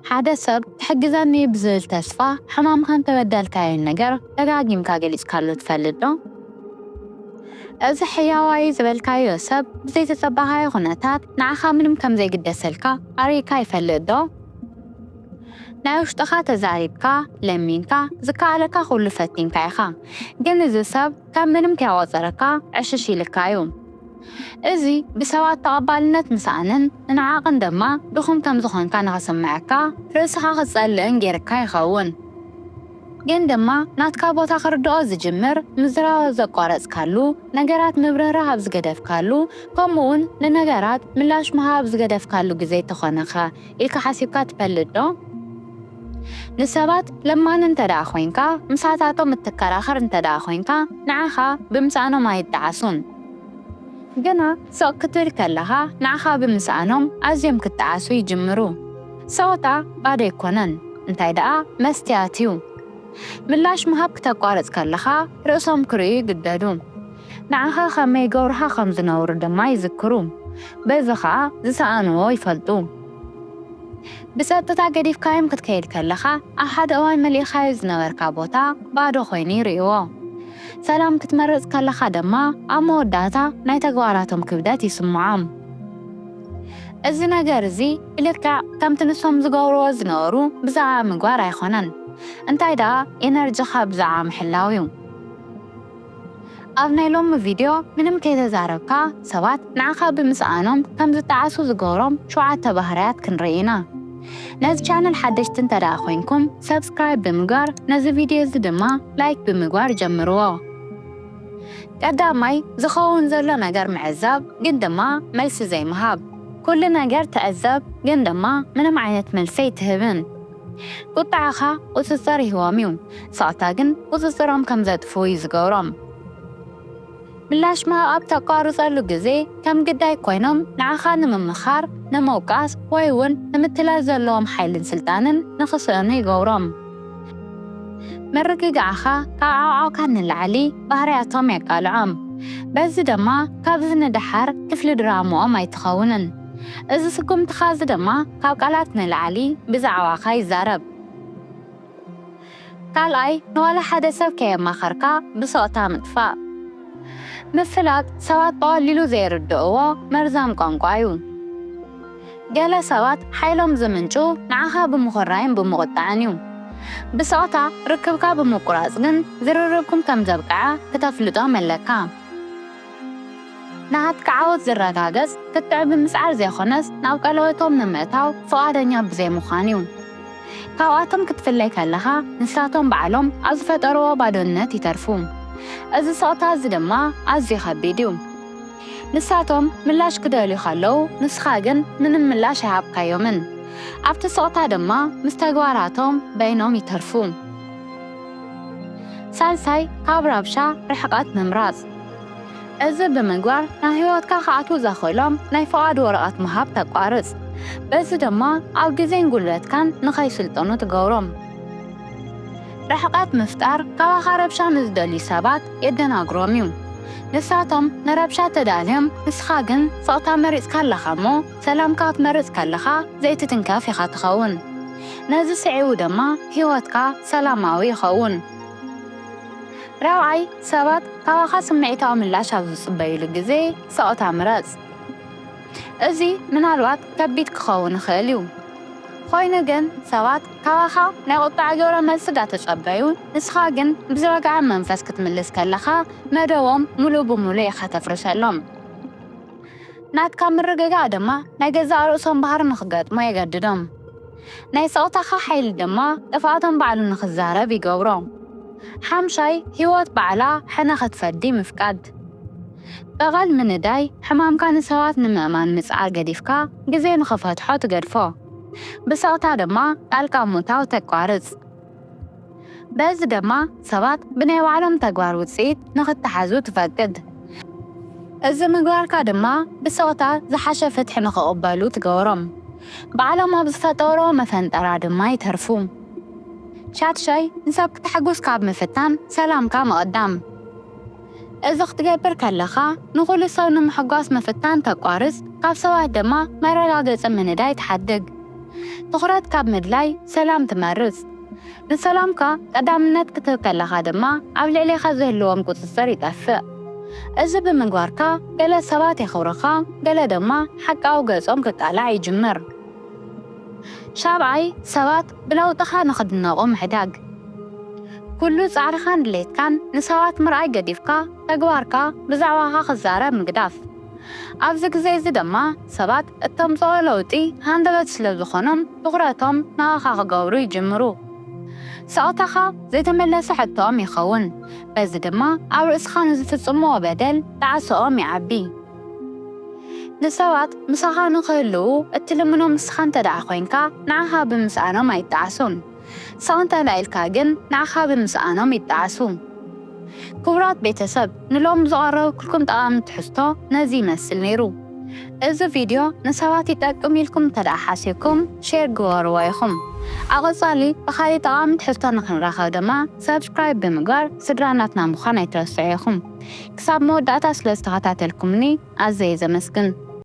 ሓደ ሰብ ትሕግዘኒ ብዝብል ተስፋ ሕማምካን ተበደልካዮን ነገር ደጋጊምካ ገሊጽካሉ ትፈልጥ ዶ? እዚ ሕያዋይ ዝበልካዮ ሰብ ብዘይተጸባኻዮ ኩነታት ንዓኻ ምንም ከም ዘይግደሰልካ ኣርእይካ ይፈልጥ ዶ? ናይ ውሽጥኻ ተዛሪብካ፣ ለሚንካ፣ ዝከኣለካ ኩሉ ፈቲንካ ኢኻ። ግን እዚ ሰብ ከም ምንም ከይቆጸረካ ዕሽሽ ኢልካ እዩ። እዚ ብሰባት ተቐባልነት ምስኣንን ንዓቕን ድማ ድኹም ከም ዝኾንካ ንኸስምዐካ ርእስኻ ክትጸልእን ጌርካ ይኸውን። ግን ድማ ናትካ ቦታ ክርድኦ ዝጅምር ምዝራብ ኣብ ዘቋረጽካሉ፣ ነገራት ምብርራህ ኣብ ዝገደፍካሉ፣ ከምኡውን ንነገራት ምላሽ ምሃብ ኣብ ዝገደፍካሉ ግዜ ተኾነኸ ኢልካ ሓሲብካ ትፈልጥ ዶ? ንሰባት ለማኒ እንተ ደኣ ኮይንካ፣ ምሳታቶም እትከራኸር እንተ ደኣ ኮይንካ፣ ንዓኻ ብምስኣኖም ኣይጠዓሱን። ግና ስቕ ክትብል ከለኻ፣ ንዓኻ ብምስኣኖም ኣዝዮም ክጠዓሱ ይጅምሩ። ስቕታ ባዶ ኣይኮነን፣ እንታይ ደኣ መስትያት እዩ። ምላሽ ምሃብ ክተቋርጽ ከለኻ፣ ርእሶም ክርእዩ ይግደዱ። ንዓኻ ከመይ ይገብሩኻ ከም ዝነበሩ ድማ ይዝክሩ። በዚ ኸኣ ዝሰኣንዎ ይፈልጡ። ብጸጥታ ገዲፍካዮም ክትከይድ ከለኻ፣ ኣብ ሓደ እዋን መሊእኻዮ ዝነበርካ ቦታ ባዶ ኮይኑ ይርእይዎ። ሰላም ክትመርጽ ከለኻ ድማ፣ ኣብ መወዳእታ ናይ ተግባራቶም ክብደት ይስምዖም። እዚ ነገር እዚ ብልክዕ ከምቲ ንሶም ዝገብርዎ ዝነበሩ ብዛዕባ ምግባር ኣይኮነን፣ እንታይ ደኣ ኤነርጂኻ ብዛዕባ ምሕላው እዩ። ኣብ ናይ ሎሚ ቪድዮ ምንም ከይተዛረብካ ሰባት ንዓኻ ብምስኣኖም ከም ዝጠዓሱ ዝገብሮም ሸውዓተ ባህርያት ክንርኢ ኢና። ነዚ ቻነል ሓደሽቲ እንተ ደኣ ኮይንኩም ሰብስክራይብ ብምግባር ነዚ ቪድዮ እዚ ድማ ላይክ ብምግባር ጀምርዎ። ቀዳማይ ዝኸውን ዘሎ ነገር ምዕዛብ ግን ድማ መልሲ ዘይምሃብ። ኩሉ ነገር ትዕዘብ ግን ድማ ምንም ዓይነት መልሲ ኣይትህብን። ቁጥዓኻ ቁጽጽር ይህቦም እዩ፣ ስቕታ ግን ቁጽጽሮም ከም ዘጥፍኡ እዩ ዝገብሮም። ምላሽ ምሃብ ኣብ ተቋርጸሉ ግዜ ከም ግዳይ ኮይኖም ንዓኻ ንምምኻር፣ ንምውቃስ ወይ እውን ንምትላል ዘለዎም ሓይልን ስልጣንን ንኽስእኑ ይገብሮም። ምርግጋዕኻ ካብ ዓቕዓውካ ንላዕሊ ባህርያቶም የቃልዖም። በዚ ድማ ካብዚ ንደሓር ክፍሊ ድራምኦም ኣይትኸውንን። እዚ ስጉምትኻ እዚ ድማ ካብ ቃላት ንላዕሊ ብዛዕባኻ ይዛረብ። ካልኣይ፣ ንዋላ ሓደ ሰብ ከየማኸርካ ብስቕታ ምጥፋእ። ምፍላጥ ሰባት ብቐሊሉ ዘይርድእዎ መርዛም ቋንቋ እዩ። ገለ ሰባት ሓይሎም ዝምንጩ ንዓኻ ብምኹራይን ብምቑጣዕን እዩ። ብስቕታ ርክብካ ብምቁራጽ ግን ዝርርብኩም ከም ዘብቅዐ ክተፍልጦም ኣለካ። ናትካ ዓወት ዝረጋገጽ ክትዕ ብምጽዓር ዘይኮነስ ናብ ቀለበቶም ንምእታው ፍቓደኛ ብዘይምዃን እዩ። ካብኣቶም ክትፍለይ ከለኻ ንሳቶም ባዕሎም ኣብ ዝፈጠርዎ ባዶነት ይተርፉ። እዚ ስቕታ እዚ ድማ ኣዝዩ ከቢድ እዩ። ንሳቶም ምላሽ ክደልዩ ከለዉ ንስኻ ግን ምንም ምላሽ ኣይሃብካዮምን። ኣብቲ ስቕታ ድማ ምስ ተግባራቶም በይኖም ይተርፉ። ሳልሳይ፣ ካብ ረብሻ ርሕቀት ምምራጽ። እዚ ብምግባር ናብ ህይወትካ ክኣትዉ ዘኽእሎም ናይ ፍቓድ ወረቐት ምሃብ ተቋርጽ። በዚ ድማ ኣብ ግዜን ጉልበትካን ንኸይስልጥኑ ትገብሮም። ርሕቀት ምፍጣር ካባኻ ረብሻ ንዝደልዩ ሰባት የደናግሮም እዩ። ንሳቶም ንረብሻ ተዳልዮም፣ ንስኻ ግን ስቕታ መሪጽካ ኣለኻ እሞ፣ ሰላምካ ክትመርጽ ከለኻ ዘይትትንከፍ ኢኻ ትኸውን። ነዚ ስዒቡ ድማ ህይወትካ ሰላማዊ ይኸውን። ራብዓይ፣ ሰባት ካባኻ ስምዒታዊ ምላሽ ኣብ ዝጽበዩሉ ግዜ ስቕታ ምረጽ። እዚ ምናልባት ከቢድ ክኸውን ይኽእል እዩ። ኮይኑ ግን ሰባት ካባኻ ናይ ቁጥዓ ግብረ መልሲ እንዳተጸበዩ፣ ንስኻ ግን ብዝረግዐ መንፈስ ክትምልስ ከለኻ መደቦም ሙሉእ ብሙሉእ ኢኻ ተፍርሰሎም። ናትካ ምርግጋእ ድማ ናይ ገዛእ ርእሶም ባህሪ ንኽገጥሞ የገድዶም። ናይ ስቕታኻ ሓይሊ ድማ ጥፍኣቶም ባዕሉ ንኽዛረብ ይገብሮ። ሓምሻይ፣ ህይወት ባዕላ ሕነ ክትፈዲ ምፍቃድ። በቐል ምንዳይ፣ ሕማምካ ንሰባት ንምእማን ምጽዓር ገዲፍካ፣ ግዜ ንኽፈትሖ ትገድፎ። ብስቕታ ድማ ጣልቃ ምእታው ተቋርጽ። በዚ ድማ ሰባት ብናይ ባዕሎም ተግባር ውጽኢት ንኽተሓዙ ትፈቅድ። እዚ ምግባርካ ድማ ብስቕታ ዝሓሸ ፍትሒ ንኽቕበሉ ትገብሮም። ባዕሎም ኣብ ዝፈጠርዎ መፈንጠራ ድማ ይተርፉ። ሻድሻይ፣ ንሰብ ክተሕጉስ ካብ ምፍታን ሰላምካ ምቕዳም። እዚ ክትገብር ከለኻ ንኹሉ ሰብ ንምሕጓስ ምፍታን ተቋርጽ፣ ካብ ሰባት ድማ መረጋገጺ ምንዳይ ትሓድግ። ትኹረት ካብ ምድላይ ሰላም ትመርጽ። ንሰላምካ ቀዳምነት ክትህብ ከለኻ ድማ ኣብ ልዕሌኻ ዝህልዎም ቁጽጽር ይጠፍእ። እዚ ብምግባርካ ገለ ሰባት የኽብሩኻ፣ ገለ ድማ ሓቃዊ ገጾም ክቃላዕ ይጅምር። ሻብዓይ፣ ሰባት ብለውጥኻ ንኽድነቑ ምሕዳግ። ኩሉ ጻዕርኻን ድሌትካን ንሰባት ምርኣይ ገዲፍካ ተግባርካ ብዛዕባኻ ክዛረብ ምግዳፍ። ኣብዚ ግዜ እዚ ድማ ሰባት እተምጽኦ ለውጢ ሃንደበት ስለ ዝኾኖም ትኹረቶም ናባኻ ክገብሩ ይጅምሩ። ስቕታኻ ዘይተመለሰ ሕቶኦም ይኸውን። በዚ ድማ ኣብ ርእስኻ ንዝፍጽምዎ በደል ጣዕሳኦም ይዓቢ። ንሰባት ምሳኻ ንኽህልዉ እትልምኖም ንስኻ እንተ ደኣ ኮይንካ ንዓኻ ብምስኣኖም ኣይጣዕሱን። ስቕ እንተ ደኣ ኢልካ ግን ንዓኻ ብምስኣኖም ይጣዕሱ። ክቡራት ቤተሰብ፣ ንሎም ዝቐረብኩልኩም ጠቓሚ ትሕዝቶ ነዚ ይመስል ነይሩ። እዚ ቪድዮ ንሰባት ይጠቅም ኢልኩም እንተ ደኣ ሓሲብኩም ሼር ግበርዎ ኢኹም። ኣብ ቐጻሊ ብኻሊእ ጠቓሚ ትሕዝቶ ንኽንራኸብ ድማ ሰብስክራይብ ብምግባር ስድራ ናትና ምዃን ኣይትረስዑ ኢኹም። ክሳብ መወዳእታ ስለ ዝተኸታተልኩምኒ ኣዘየ ዘመስግን።